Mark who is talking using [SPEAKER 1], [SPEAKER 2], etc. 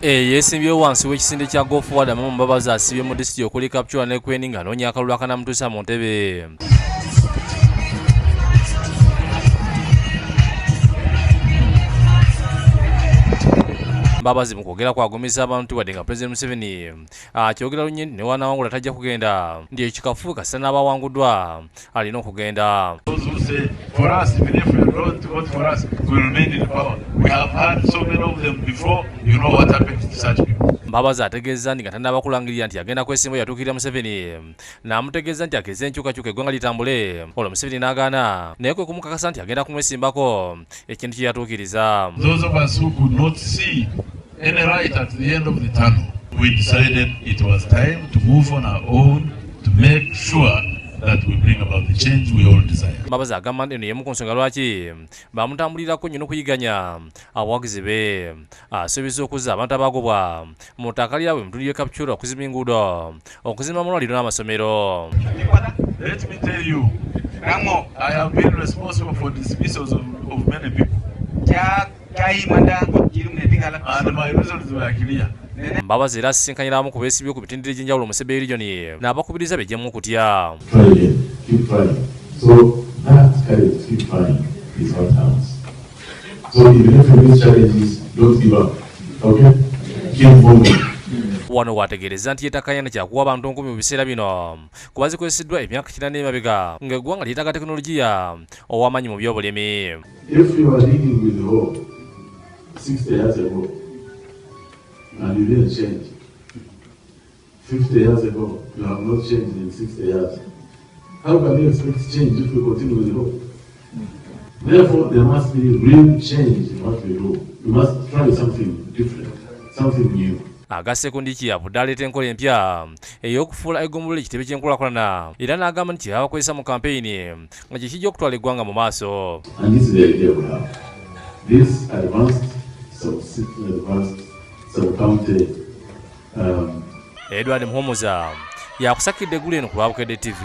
[SPEAKER 1] Eyeesimbyewo wansi w'ekisinde kya Go Forward Amama Mbabazi asibye mu disitulikiti okuli Kapchorwa ne Kweni ng'anoonya akalulu akanamutuusa mu ntebe. Mbabazi mu kwogera kwagumiza abantu wadde nga Pulezidenti Museveni akyogera lunye nti newanawangula tajja kugenda nti ekikafu kasita n'abawanguddwa alina okugenda. Mbabazi ategeezza nti nga tannaba kulangirira nti agenda kwesimbawo yatuukirira Museveni n'amutegeeza nti akkirize enkyukakyuka eggwanga litambule olwo Museveni n'agaana naye kwe kumukakasa nti agenda kumwesimbako ekintu kye yatuukiriza.
[SPEAKER 2] Those of us who could not see any light at the end of the tunnel, we decided it was time to move on our own to make sure that we bring about the change we all desire.
[SPEAKER 1] Mbabazi agamba nti eno y'emu ku nsonga lwaki bamutambulirako nnyo n'okuyiganya abawagizi be. Asuubiza okuzza abantu abaagobwa mu ttaka lyabwe mu ttundu ly'e Kapchorwa, okuzimba enguudo, okuzimba amalwaliro n'amasomero.
[SPEAKER 2] Let me tell you, I have been responsible for dismissals of many people. And my reasons were clear.
[SPEAKER 1] Mbabazi era asisinkanyira abamu ku beesibye ku mitendera egy'enjawulo mu Sebei Region n'abakubiriza bejjemu okutya.
[SPEAKER 3] Try again, keep trying. So that courage to keep trying is what counts. So even if you face challenges, don't give up. Okay? Keep moving.
[SPEAKER 1] Wano wategeereza nti yetakanya kyakuwa abantu 1000 mu biseera bino kuba zikozesiddwa emyaka 8 emabega ng'eggwanga lyetaaga tekinologiya ow'amaanyi mu by'obulimi.
[SPEAKER 3] If you are dealing with hope 60 years ago and you didn't change, 50 years ago you have not changed in 60 years, how can you expect change if we continue with hope? Therefore, there must be real change in what we do. We must try something different, something new.
[SPEAKER 1] Agasse ku ndiki yavudde aleeta enkola empya ey'okufuula eggombolola ekitebe ky'enkulaakulana era n'agamba nti kyebaba bakozesa mu kampeyini nga kye kijja okutwala eggwanga mu maaso.
[SPEAKER 3] And this is the idea we have. This advanced sub-advanced sub-county,
[SPEAKER 1] Edward Muhumuza yakusakidde eggulu eno ku lwa Bukedde TV.